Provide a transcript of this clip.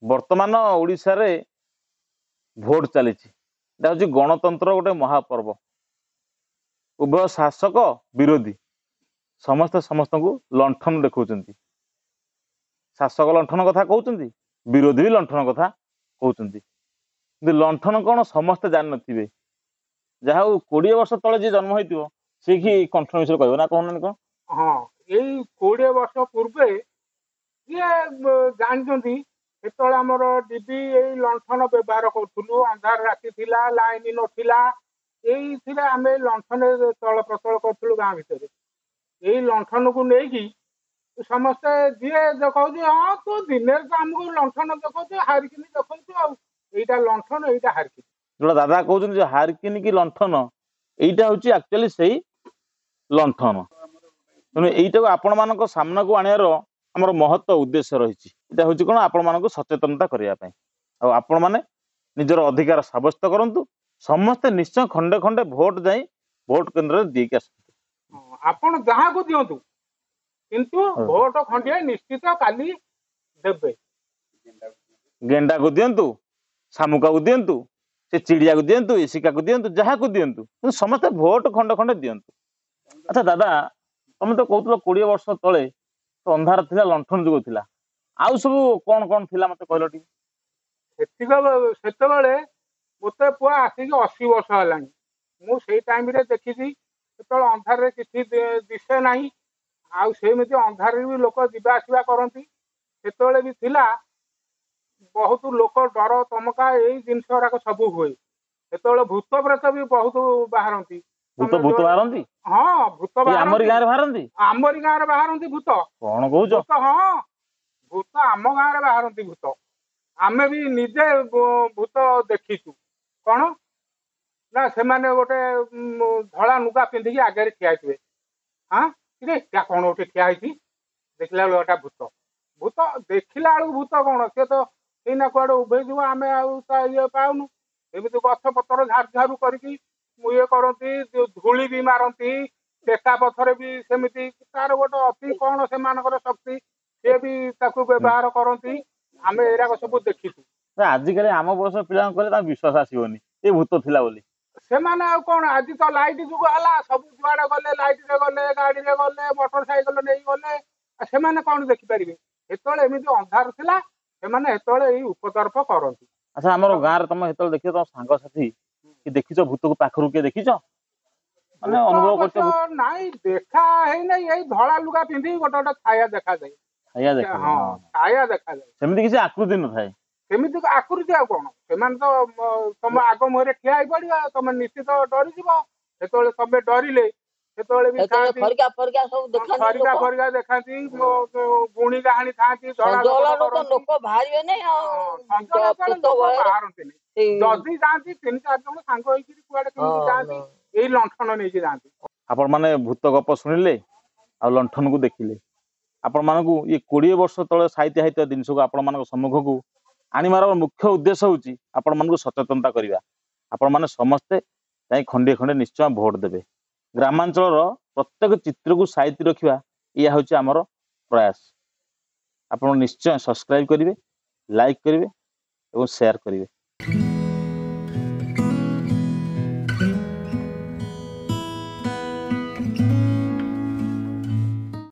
ବର୍ତ୍ତମାନ ଓଡ଼ିଶାରେ ଭୋଟ ଚାଲିଛି। ଏଇଟା ହେଉଛି ଗଣତନ୍ତ୍ର ଗୋଟେ ମହାପର୍ବ। ଉଭୟ ଶାସକ ବିରୋଧୀ ସମସ୍ତେ ସମସ୍ତଙ୍କୁ ଲଣ୍ଠନ ଦେଖାଉଛନ୍ତି। ଶାସକ ଲଣ୍ଠନ କଥା କହୁଛନ୍ତି, ବିରୋଧୀ ବି ଲଣ୍ଠନ କଥା କହୁଛନ୍ତି। କିନ୍ତୁ ଲଣ୍ଠନ କ'ଣ ସମସ୍ତେ ଜାଣିନଥିବେ। ଯାହା ହଉ 20 ବର୍ଷ ତଳେ ଯିଏ ଜନ୍ମ ହେଇଥିବ ସେ କି ଲଣ୍ଠନ ବିଷୟରେ କହିବ ନା କହୁନାହାନ୍ତି କ'ଣ? ହଁ, ଏଇ 20 ବର୍ଷ ପୂର୍ବେ ଯିଏ ଜାଣିଛନ୍ତି, ସେତେବେଳେ ଆମର ଡିବି ଏଇ ଲଣ୍ଠନ ବ୍ୟବହାର କରୁଥିଲୁ। ଅନ୍ଧାର ରାତି ଥିଲା, ଲାଇନ ନଥିଲା, ଏଇଥିରେ ଆମେ ଲଣ୍ଠନରେ ଚଳପ୍ରଚଳ କରୁଥିଲୁ ଗାଁ ଭିତରେ। ଏଇ ଲଣ୍ଠନକୁ ନେଇକି ସମସ୍ତେ ଯିଏ ଦେଖାଉଛି, ହଁ ତୁ ଦିନରେ ତ ଆମକୁ ଲଣ୍ଠନ ଦେଖାଉଛୁ, ହାରିକିନି ଦେଖାଉଛୁ, ଆଉ ଏଇଟା ଲଣ୍ଠନ, ଏଇଟା ହାରିକିନି। ଯୋଉଟା ଦାଦା କହୁଛନ୍ତି ଯେ ହାରିକିନି କି ଲଣ୍ଠନ, ଏଇଟା ହଉଛି ଆକ୍ଚୁଆଲି ସେଇ ଲଣ୍ଠନ। ତେଣୁ ଏଇଟାକୁ ଆପଣମାନଙ୍କ ସାମ୍ନାକୁ ଆଣିବାର ଆମର ମହତ୍ଵ ଉଦ୍ଦେଶ୍ୟ ରହିଛି। ଏଇଟା ହଉଛି କ'ଣ, ଆପଣମାନଙ୍କୁ ସଚେତନତା କରିବା ପାଇଁ। ଆଉ ଆପଣମାନେ ନିଜର ଅଧିକାର ସାବ୍ୟସ୍ତ କରନ୍ତୁ। ସମସ୍ତେ ନିଶ୍ଚୟ ଖଣ୍ଡେ ଖଣ୍ଡେ ଭୋଟ ଯାଇ ଭୋଟ କେନ୍ଦ୍ରରେ ଦେଇକି ଆସନ୍ତୁ। ହଁ, ଆପଣ ଯାହାକୁ ଦିଅନ୍ତୁ, କିନ୍ତୁ ଭୋଟ ଖଣ୍ଡିଏ ନିଶ୍ଚିତ କାଲି ଦେବେ। ଗେଣ୍ଡାକୁ ଦିଅନ୍ତୁ, ଶାମୁକାକୁ ଦିଅନ୍ତୁ, ସେ ଚିଡ଼ିଆକୁ ଦିଅନ୍ତୁ, ଇସିକାକୁ ଦିଅନ୍ତୁ, ଯାହାକୁ ଦିଅନ୍ତୁ, କିନ୍ତୁ ସମସ୍ତେ ଭୋଟ ଖଣ୍ଡେ ଖଣ୍ଡେ ଦିଅନ୍ତୁ। ଆଚ୍ଛା ଦାଦା, ତମେ ତ କହୁଥିଲ 20 ବର୍ଷ ତଳେ ତ ଅନ୍ଧାର ଥିଲା, ଲଣ୍ଠନ ଯୁଗ ଥିଲା। ଆଉ ସବୁ କଣ କଣ ଥିଲା ମତେ କହିଲ ଟିକେ। ସେତିକ ସେତେବେଳେ ମୋତେ ପୁଅ ଆସିକି 80 ବର୍ଷ ହେଲାଣି। ମୁଁ ସେଇ ଟାଇମରେ ଦେଖିଛି, ସେତେବେଳେ ଅନ୍ଧାରରେ କିଛି ଦିଶେ ନାହିଁ। ଆଉ ସେମିତି ଅନ୍ଧାରରେ ବି ଲୋକ ଯିବା ଆସିବା କରନ୍ତି। ସେତେବେଳେ ବି ଥିଲା ବହୁତ ଲୋକ ଡର ତମକା, ଏଇ ଜିନିଷ ଗୁଡାକ ସବୁ ହୁଏ। ସେତେବେଳେ ଭୂତ ପ୍ରେତ ବି ବହୁତ ବାହାରନ୍ତି। ଭୂତ ଭୂତ ବାହାରନ୍ତି? ହଁ, ଭୂତ। ଏଇ ଆମରି ଗାଁରେ ବାହାରନ୍ତି? ଆମରି ଗାଁରେ ବାହାରନ୍ତି ଭୂତ। କଣ କହୁଛ? ଭୂତ, ହଁ, ଭୂତ ଆମ ଗାଁରେ ବାହାରନ୍ତି। ଭୂତ ଆମେ ବି ନିଜେ ଭୂତ ଦେଖିଛୁ। କଣ ନା ସେମାନେ ଗୋଟେ ଧଳା ଲୁଗା ପିନ୍ଧିକି ଆଗରେ ଠିଆ ହେଇଥିବେ। ହଁ, କିରେ ଏଟା କଣ ଗୋଟେ ଠିଆ ହେଇଛି? ଦେଖିଲା ବେଳକୁ ଏଟା ଭୂତ। ଭୂତ ଦେଖିଲା ବେଳକୁ ଭୂତ କଣ, ସିଏ ତ ଏଇନା କୁଆଡେ ଉଭେଇ ଯିବ, ଆମେ ଆଉ ତା ଇଏ ପାଉନୁ। ଏମିତି ଗଛ ପତ୍ର ଝାଡୁ ଝାଡୁ କରିକି ଇଏ କରନ୍ତି, ଧୂଳି ବି ମାରନ୍ତି, ଟେକା ପଥର ବି ସେମିତି। ତାର ଗୋଟେ ଅତି କଣ ସେମାନଙ୍କର ଶକ୍ତି, ସେ ବି ତାକୁ ବ୍ୟବହାର କରନ୍ତି। ଆମେ ଏରାକ ସବୁ ଦେଖିଛୁ। ଆଜିକାଲି ଆମ ବୟସ ପିଲାଙ୍କୁ କହିଲେ ତାଙ୍କ ବିଶ୍ୱାସ ଆସିବନି ଏ ଭୂତ ଥିଲା ବୋଲି। ସେମାନେ ଆଉ କଣ, ଆଜି ତ ଲାଇଟ୍ ଯୁଗ ହେଲା, ସବୁ ଯୁଆଡେ ଗଲେ ଲାଇଟରେ ଗଲେ, ଗାଡିରେ ଗଲେ, ମୋଟର ସାଇକେଲ ନେଇ ଗଲେ, ଆଉ ସେମାନେ କଣ ଦେଖିପାରିବେ? ସେତେବେଳେ ଏମିତି ଅନ୍ଧାର ଥିଲା, ସେମାନେ ସେତେବେଳେ ଏଇ ଉପଦ୍ରବ କରନ୍ତି। ଆଚ୍ଛା, ଆମର ଗାଁରେ ତମେ ସେତେବେଳେ ଦେଖିଛ ତମ ସାଙ୍ଗସାଥି କି ଦେଖିଛ ଭୂତକୁ ପାଖରୁ କିଏ ଦେଖିଛ, ମାନେ ଭୂତ ଅନୁଭବ କରିଛ? ଅବଶ୍ୟ ନାଇଁ, ଦେଖା ହେଇନାହିଁ। ଏଇ ଧଳା ଲୁଗା ପିନ୍ଧିକି ଗୋଟେ ଗୋଟେ ଛାୟା ଦେଖାଯାଏ। ଛାୟା ଦେଖା? ହଁ, ଛାୟା ଦେଖାଯାଏ। ସେମିତି କିଛି ଆକୃତି ନଥାଏ? ସେମିତି ଆକୃତି ଆଉ କଣ, ସେମାନେ ତ ତମ ଆଗ ମୁହଁରେ ଠିଆ ହେଇ ପଡିବ, ତମେ ନିଶ୍ଚିତ ଡରିଯିବ। ସେତେବେଳେ ତମେ ଡରିଲେ ସେତେବେଳେ ବି ସେତେବେଳେ ଥାଆନ୍ତି ଖରିକା ଫରିକା ସବୁ ଦେଖାନ୍ତି ଖରିକା ଲୋକ। ଫରିକା ଦେଖାନ୍ତି, ଗୁଣି ଗାହାଣି ଥାଆନ୍ତି, ଧଳା ସଞ୍ଜ ଲୋକ ହେଲା ତ କରନ୍ତି। ଲୋକ ବାହାରିବେନି ଆଉ। ସଞ୍ଜ ହେଲା ପ୍ରେତ ଲୋକ ଭୟରେ ବାହାରନ୍ତିନି। ସେଇ ଯଦି ଯାଆନ୍ତି 3-4 ଜଣ ସାଙ୍ଗ ହେଇକିରି କୁଆଡେ କେମିତି ଯାଆନ୍ତି, ଏଇ ଲଣ୍ଠନ ନେଇକି ଯାଆନ୍ତି। ଆପଣମାନେ ଭୂତ ଗପ ଶୁଣିଲେ ଆଉ ଲଣ୍ଠନକୁ ଦେଖିଲେ। ଆପଣମାନଙ୍କୁ ଇଏ 20 ବର୍ଷ ତଳେ ସାଇତି ହେଇଥିବା ଜିନିଷକୁ ଆପଣମାନଙ୍କ ସମ୍ମୁଖକୁ ଆଣିବାର ମୁଖ୍ୟ ଉଦ୍ଦେଶ୍ୟ ହେଉଛି ଆପଣମାନଙ୍କୁ ସଚେତନତା କରିବା। ଆପଣମାନେ ସମସ୍ତେ ଯାଇ ଖଣ୍ଡିଏ ଖଣ୍ଡେ ନିଶ୍ଚୟ ଭୋଟ ଦେବେ। ଗ୍ରାମାଞ୍ଚଳର ପ୍ରତ୍ୟେକ ଚିତ୍ରକୁ ସାଇତି ରଖିବା ଇଏ ହେଉଛି ଆମର ପ୍ରୟାସ। ଆପଣ ନିଶ୍ଚୟ ସବସ୍କ୍ରାଇବ୍ କରିବେ, ଲାଇକ୍ କରିବେ ଏବଂ ସେୟାର କରିବେ।